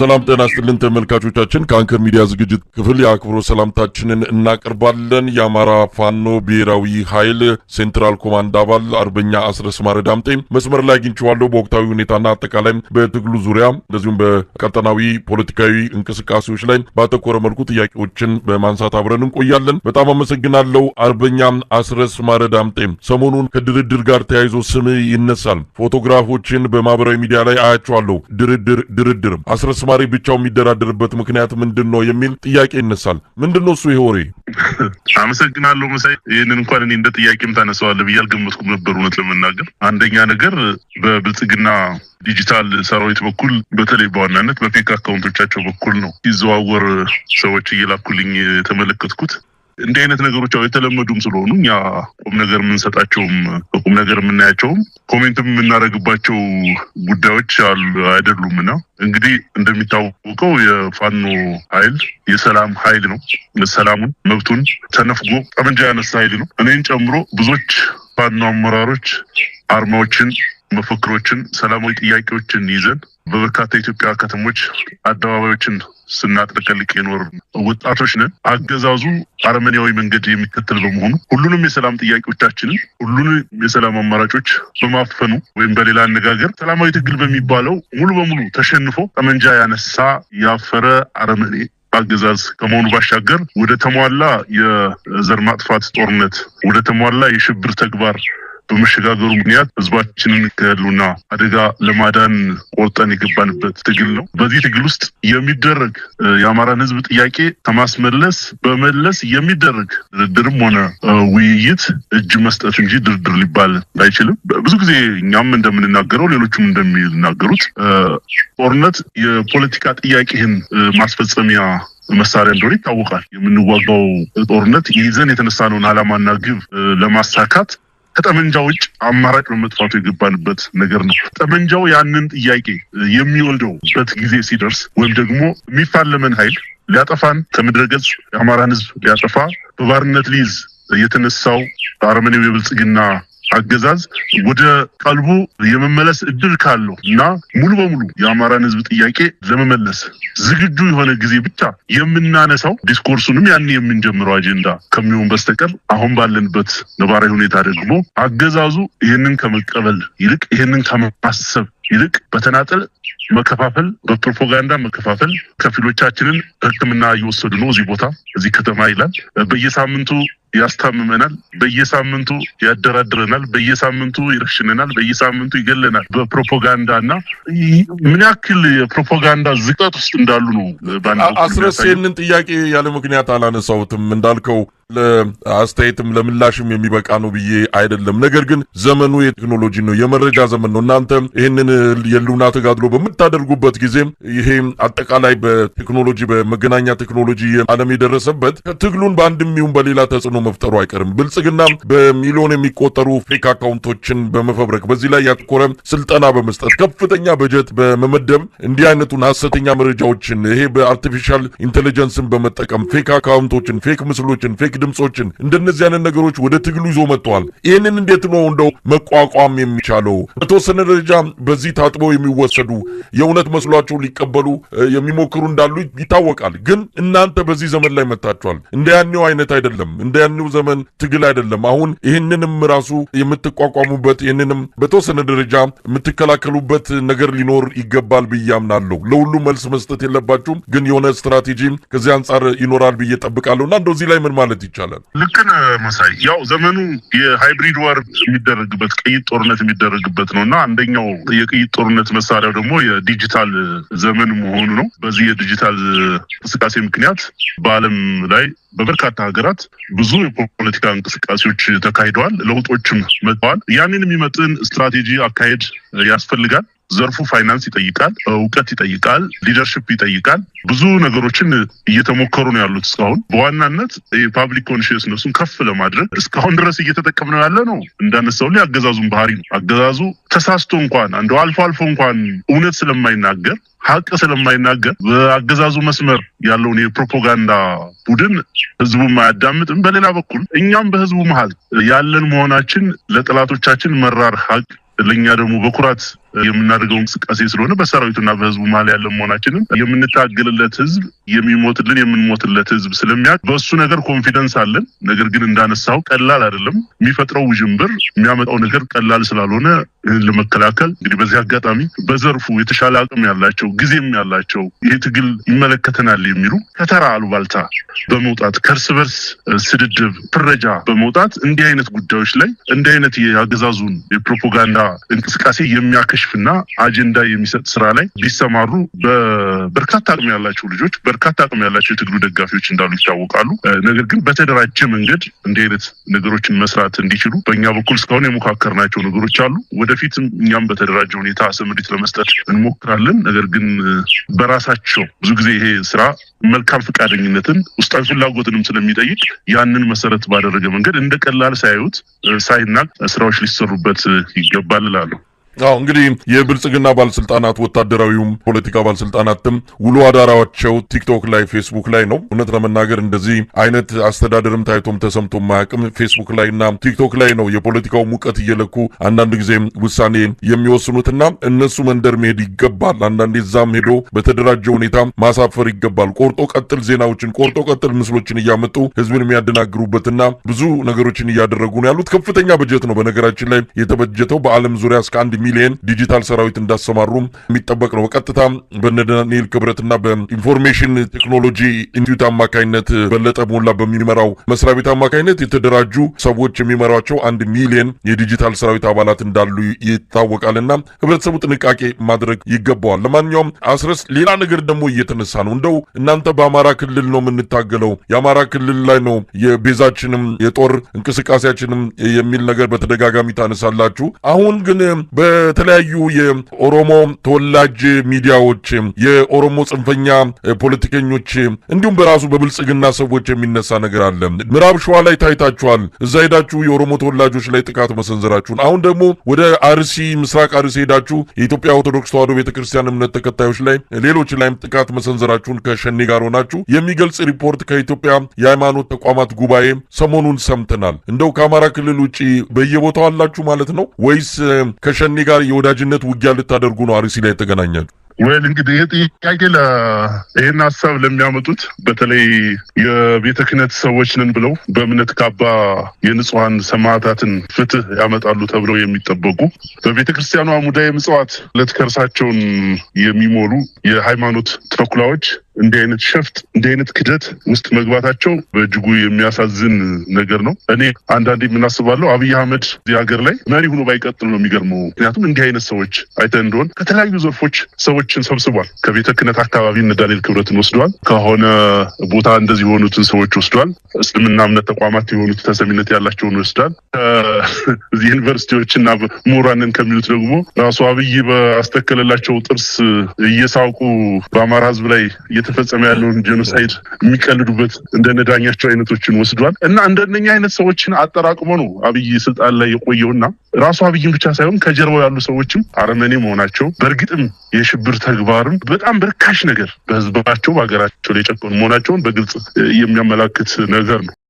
ሰላም ጤና ይስጥልን ተመልካቾቻችን፣ ከአንከር ሚዲያ ዝግጅት ክፍል የአክብሮት ሰላምታችንን እናቀርባለን። የአማራ ፋኖ ብሔራዊ ኃይል Central Command አባል አርበኛ አስረስ ማረ ዳምጤ መስመር ላይ አግኝቼዋለሁ። በወቅታዊ ሁኔታና አጠቃላይ በትግሉ ዙሪያ እንደዚሁም በቀጠናዊ ፖለቲካዊ እንቅስቃሴዎች ላይ ባተኮረ መልኩ ጥያቄዎችን በማንሳት አብረን እንቆያለን። በጣም አመሰግናለሁ አርበኛ አስረስ ማረ ዳምጤ። ሰሞኑን ከድርድር ጋር ተያይዞ ስም ይነሳል። ፎቶግራፎችን በማህበራዊ ሚዲያ ላይ አያቸዋለሁ። ድርድር ድርድር፣ አስረስ ማረ ብቻው የሚደራደርበት ምክንያት ምንድን ነው የሚል ጥያቄ ይነሳል። ምንድን ነው እሱ ይሄ ወሬ? አመሰግናለሁ መሳይ። ይህንን እንኳን እኔ እንደ ጥያቄም ታነሳዋለህ ብዬ አልገመትኩም ነበር እውነት ለመናገር። አንደኛ ነገር በብልጽግና ዲጂታል ሰራዊት በኩል፣ በተለይ በዋናነት በ fake account ኦቻቸው በኩል ነው ሲዘዋወር ሰዎች እየላኩልኝ የተመለከትኩት። እንዲህ አይነት ነገሮች ያው የተለመዱም ስለሆኑ እኛ ቁም ነገር የምንሰጣቸውም በቁም ነገር የምናያቸውም comment ም የምናደርግባቸው ጉዳዮች አሉ አይደሉም። እና እንግዲህ እንደሚታወቀው የፋኖ ኃይል የሰላም ኃይል ነው። ሰላሙን መብቱን ተነፍጎ ጠመንጃ ያነሳ ኃይል ነው። እኔን ጨምሮ ብዙዎች ፋኖ አመራሮች አርማዎችን፣ መፈክሮችን፣ ሰላማዊ ጥያቄዎችን ይዘን በበርካታ የኢትዮጵያ ከተሞች አደባባዮችን ስናጥለቀልቅ የኖር ወጣቶች ነን። አገዛዙ አረመኔያዊ መንገድ የሚከተል በመሆኑ ሁሉንም የሰላም ጥያቄዎቻችንን፣ ሁሉንም የሰላም አማራጮች በማፈኑ ወይም በሌላ አነጋገር ሰላማዊ ትግል በሚባለው ሙሉ በሙሉ ተሸንፎ ጠመንጃ ያነሳ ያፈረ አረመኔ አገዛዝ ከመሆኑ ባሻገር ወደ ተሟላ የዘር ማጥፋት ጦርነት፣ ወደ ተሟላ የሽብር ተግባር በመሸጋገሩ ምክንያት ህዝባችንን ከህልውና አደጋ ለማዳን ቆርጠን የገባንበት ትግል ነው። በዚህ ትግል ውስጥ የሚደረግ የአማራን ህዝብ ጥያቄ ከማስመለስ በመለስ የሚደረግ ድርድርም ሆነ ውይይት እጅ መስጠት እንጂ ድርድር ሊባል አይችልም። ብዙ ጊዜ እኛም እንደምንናገረው ሌሎቹም እንደሚናገሩት ጦርነት የፖለቲካ ጥያቄህን ማስፈጸሚያ መሳሪያ እንደሆነ ይታወቃል። የምንዋጋው ጦርነት ይዘን የተነሳነውን ዓላማና ግብ ለማሳካት ከጠመንጃ ውጭ አማራጭ በመጥፋቱ የገባንበት ነገር ነው። ጠመንጃው ያንን ጥያቄ የሚወልደውበት ጊዜ ሲደርስ ወይም ደግሞ የሚፋለመን ኃይል ሊያጠፋን፣ ከምድረ ገጽ የአማራን ህዝብ ሊያጠፋ በባርነት ሊይዝ የተነሳው አረመኔው የብልጽግና አገዛዝ ወደ ቀልቡ የመመለስ እድል ካለው እና ሙሉ በሙሉ የአማራን ህዝብ ጥያቄ ለመመለስ ዝግጁ የሆነ ጊዜ ብቻ የምናነሳው discourse ኡንም ያን የምንጀምረው አጀንዳ ከሚሆን በስተቀር፣ አሁን ባለንበት ነባራዊ ሁኔታ ደግሞ አገዛዙ ይህንን ከመቀበል ይልቅ፣ ይህንን ከማሰብ ይልቅ በተናጠል መከፋፈል፣ በፕሮፓጋንዳ መከፋፈል፣ ከፊሎቻችንን ሕክምና እየወሰዱ ነው እዚህ ቦታ እዚህ ከተማ ይላል። በየሳምንቱ ያስታምመናል፣ በየሳምንቱ ያደራድረናል፣ በየሳምንቱ ይረሽነናል፣ በየሳምንቱ ይገለናል። በፕሮፓጋንዳ እና ምን ያክል የፕሮፓጋንዳ ዝቅጠት ውስጥ እንዳሉ ነው። አስረስ፣ ይህንን ጥያቄ ያለ ምክንያት አላነሳሁትም። እንዳልከው ለአስተያየትም ለምላሽም የሚበቃ ነው ብዬ አይደለም። ነገር ግን ዘመኑ የቴክኖሎጂ ነው፣ የመረጃ ዘመን ነው። እናንተ ይህንን የህልውና ተጋድሎ በምታደርጉበት ጊዜ ይሄ አጠቃላይ በቴክኖሎጂ፣ በመገናኛ ቴክኖሎጂ ዓለም የደረሰበት ትግሉን በአንድም ይሁን በሌላ ተጽዕኖ መፍጠሩ አይቀርም። ብልጽግና በሚሊዮን የሚቆጠሩ fake account ኦችን በመፈብረክ፣ በዚህ ላይ ያተኮረ ስልጠና በመስጠት፣ ከፍተኛ በጀት በመመደብ እንዲህ አይነቱን ሀሰተኛ መረጃዎችን ይሄ በ artificial intelligence ን በመጠቀም fake account ኦችን፣ fake ምስሎችን፣ fake ድምፆችን እንደነዚህ አይነት ነገሮች ወደ ትግሉ ይዞ መጥተዋል። ይህንን እንዴት ነው እንደው መቋቋም የሚቻለው? በተወሰነ ደረጃ በዚህ ታጥበው የሚወሰዱ፣ የእውነት መስሏቸው ሊቀበሉ የሚሞክሩ እንዳሉ ይታወቃል። ግን እናንተ በዚህ ዘመን ላይ መጥታችኋል። እንደ ያኔው አይነት አይደለም። እንደ ያኔው ዘመን ትግል አይደለም። አሁን ይህንንም ራሱ የምትቋቋሙበት፣ ይህንንም በተወሰነ ደረጃ የምትከላከሉበት ነገር ሊኖር ይገባል ብዬ አምናለሁ። ለሁሉም መልስ መስጠት የለባችሁም፣ ግን የሆነ ስትራቴጂ ከዚህ አንጻር ይኖራል ብዬ ጠብቃለሁ። እና እንደው እዚህ ላይ ምን ማለት ይቻላል? ልክ ነህ መሳይ። ያው ዘመኑ የ hybrid war የሚደረግበት፣ ቅይጥ ጦርነት የሚደረግበት ነው እና አንደኛው የቅይጥ ጦርነት መሳሪያው ደግሞ የዲጂታል ዘመን መሆኑ ነው። በዚህ የዲጂታል እንቅስቃሴ ምክንያት በዓለም ላይ በበርካታ ሀገራት ብዙ የፖለቲካ እንቅስቃሴዎች ተካሂደዋል። ለውጦችም መጥተዋል። ያንን የሚመጥን ስትራቴጂ አካሄድ ያስፈልጋል። ዘርፉ ፋይናንስ ይጠይቃል፣ እውቀት ይጠይቃል፣ leadership ይጠይቃል። ብዙ ነገሮችን እየተሞከሩ ነው ያሉት እስካሁን። በዋናነት የ public consciousness ኡን ከፍ ለማድረግ እስካሁን ድረስ እየተጠቀምነው ያለ ነው። እንዳነሳው የአገዛዙን ባህሪ ነው። አገዛዙ ተሳስቶ እንኳን እንደው አልፎ አልፎ እንኳን እውነት ስለማይናገር፣ ሀቅ ስለማይናገር በአገዛዙ መስመር ያለውን የፕሮፓጋንዳ ቡድን ህዝቡም አያዳምጥም። በሌላ በኩል እኛም በህዝቡ መሀል ያለን መሆናችን ለጠላቶቻችን መራር ሀቅ፣ ለእኛ ደግሞ በኩራት የምናደርገው እንቅስቃሴ ስለሆነ በሰራዊቱና በህዝቡ መሀል ያለ መሆናችንን የምንታገልለት ህዝብ የሚሞትልን የምንሞትለት ህዝብ ስለሚያውቅ በእሱ ነገር confidence አለን። ነገር ግን እንዳነሳው ቀላል አይደለም። የሚፈጥረው ውዥንብር የሚያመጣው ነገር ቀላል ስላልሆነ ይህን ለመከላከል እንግዲህ በዚህ አጋጣሚ በዘርፉ የተሻለ አቅም ያላቸው፣ ጊዜም ያላቸው፣ ይህ ትግል ይመለከተናል የሚሉ ከተራ አሉባልታ በመውጣት፣ ከእርስ በርስ ስድድብ፣ ፍረጃ በመውጣት እንዲህ አይነት ጉዳዮች ላይ እንዲህ አይነት የአገዛዙን የፕሮፓጋንዳ እንቅስቃሴ የሚያከሽፍና አጀንዳ የሚሰጥ ስራ ላይ ቢሰማሩ በበርካታ አቅም ያላቸው ልጆች፣ በርካታ አቅም ያላቸው የትግሉ ደጋፊዎች እንዳሉ ይታወቃሉ። ነገር ግን በተደራጀ መንገድ እንዲህ አይነት ነገሮችን መስራት እንዲችሉ በእኛ በኩል እስካሁን የሞካከርናቸው ነገሮች አሉ። ወደፊትም እኛም በተደራጀ ሁኔታ ስምሪት ለመስጠት እንሞክራለን። ነገር ግን በራሳቸው ብዙ ጊዜ ይሄ ስራ መልካም ፈቃደኝነትን፣ ውስጣዊ ፍላጎትንም ስለሚጠይቅ ያንን መሰረት ባደረገ መንገድ እንደ ቀላል ሳያዩት፣ ሳይናቅ ስራዎች ሊሰሩበት ይገባል እላለሁ። አዎ፣ እንግዲህ የብልጽግና ባለስልጣናት፣ ወታደራዊውም ፖለቲካ ባለስልጣናትም ውሎ አዳራቸው ቲክቶክ ላይ፣ ፌስቡክ ላይ ነው። እውነት ለመናገር እንደዚህ አይነት አስተዳደርም ታይቶም ተሰምቶም ማያውቅም። ፌስቡክ ላይ እና ቲክቶክ ላይ ነው የፖለቲካው ሙቀት እየለኩ አንዳንድ ጊዜ ውሳኔ የሚወስኑትና እነሱ መንደር መሄድ ይገባል። አንዳንዴ እዛም ሄዶ በተደራጀ ሁኔታ ማሳፈር ይገባል። ቆርጦ ቀጥል ዜናዎችን፣ ቆርጦ ቀጥል ምስሎችን እያመጡ ህዝብን የሚያደናግሩበትና ብዙ ነገሮችን እያደረጉ ነው ያሉት። ከፍተኛ በጀት ነው በነገራችን ላይ የተበጀተው። በዓለም ዙሪያ እስከ 1 ሚሊዮን ዲጂታል ሰራዊት እንዳሰማሩም የሚጠበቅ ነው። በቀጥታ በነ ዳንኤል ክብረትና በ Information Technology Institute አማካኝነት በለጠ ሞላ በሚመራው መስሪያ ቤት አማካኝነት የተደራጁ ሰዎች የሚመሯቸው 1 ሚሊዮን የዲጂታል ሰራዊት አባላት እንዳሉ ይታወቃልና ህብረተሰቡ ጥንቃቄ ማድረግ ይገባዋል። ለማንኛውም አስረስ፣ ሌላ ነገር ደግሞ እየተነሳ ነው። እንደው እናንተ በአማራ ክልል ነው የምንታገለው፣ የአማራ ክልል ላይ ነው የ base ኣችንም የጦር እንቅስቃሴያችንም የሚል ነገር በተደጋጋሚ ታነሳላችሁ። አሁን ግን በተለያዩ የኦሮሞ ተወላጅ ሚዲያዎች፣ የኦሮሞ ጽንፈኛ ፖለቲከኞች እንዲሁም በራሱ በብልጽግና ሰዎች የሚነሳ ነገር አለ። ምዕራብ ሸዋ ላይ ታይታችኋል። እዛ ሄዳችሁ የኦሮሞ ተወላጆች ላይ ጥቃት መሰንዘራችሁን፣ አሁን ደግሞ ወደ አርሲ፣ ምስራቅ አርሲ ሄዳችሁ የኢትዮጵያ ኦርቶዶክስ ተዋሕዶ ቤተክርስቲያን እምነት ተከታዮች ላይ፣ ሌሎች ላይም ጥቃት መሰንዘራችሁን ከሸኔ ጋር ሆናችሁ የሚገልጽ ሪፖርት ከኢትዮጵያ የሃይማኖት ተቋማት ጉባኤ ሰሞኑን ሰምተናል። እንደው ከአማራ ክልል ውጭ በየቦታው አላችሁ ማለት ነው ወይስ ከሸኔ ጋር የወዳጅነት ውጊያ ልታደርጉ ነው አርሲ ላይ የተገናኛችሁ? Well፣ እንግዲህ ይህ ጥያቄ ይህን ሀሳብ ለሚያመጡት፣ በተለይ የቤተ ክህነት ሰዎች ነን ብለው በእምነት ካባ የንጹሐን ሰማዕታትን ፍትህ ያመጣሉ ተብለው የሚጠበቁ፣ በቤተ ክርስቲያኗ ሙዳየ ምጽዋት ዕለት ከርሳቸውን የሚሞሉ የሃይማኖት ተኩላዎች እንዲህ አይነት ሸፍጥ፣ እንዲህ አይነት ክደት ውስጥ መግባታቸው በእጅጉ የሚያሳዝን ነገር ነው። እኔ አንዳንዴ የምናስባለው አብይ አህመድ እዚህ ሀገር ላይ መሪ ሆኖ ባይቀጥል ነው የሚገርመው። ምክንያቱም እንዲህ አይነት ሰዎች አይተህ እንደሆን ከተለያዩ ዘርፎች ሰዎችን ሰብስቧል። ከቤተ ክህነት አካባቢ እነ ዳንኤል ክብረትን ወስዷል። ከሆነ ቦታ እንደዚህ የሆኑትን ሰዎች ወስዷል። እስልምና እምነት ተቋማት የሆኑት ተሰሚነት ያላቸውን ወስዷል። እዚህ ዩኒቨርሲቲዎችና ምሁራንን ከሚሉት ደግሞ ራሱ አብይ በአስተከለላቸው ጥርስ እየሳቁ በአማራ ሕዝብ ላይ እየተፈጸመ ያለውን genocide የሚቀልዱበት እንደነ ዳኛቸው አይነቶችን ወስዷል። እና እንደነኛ አይነት ሰዎችን አጠራቅሞ ነው አብይ ስልጣን ላይ የቆየውና ራሱ አብይን ብቻ ሳይሆን ከጀርባው ያሉ ሰዎችም አረመኔ መሆናቸው፣ በእርግጥም የሽብር ተግባርም በጣም በርካሽ ነገር በህዝባቸው በሀገራቸው ላይ የጨከኑ መሆናቸውን በግልጽ የሚያመላክት ነገር ነው።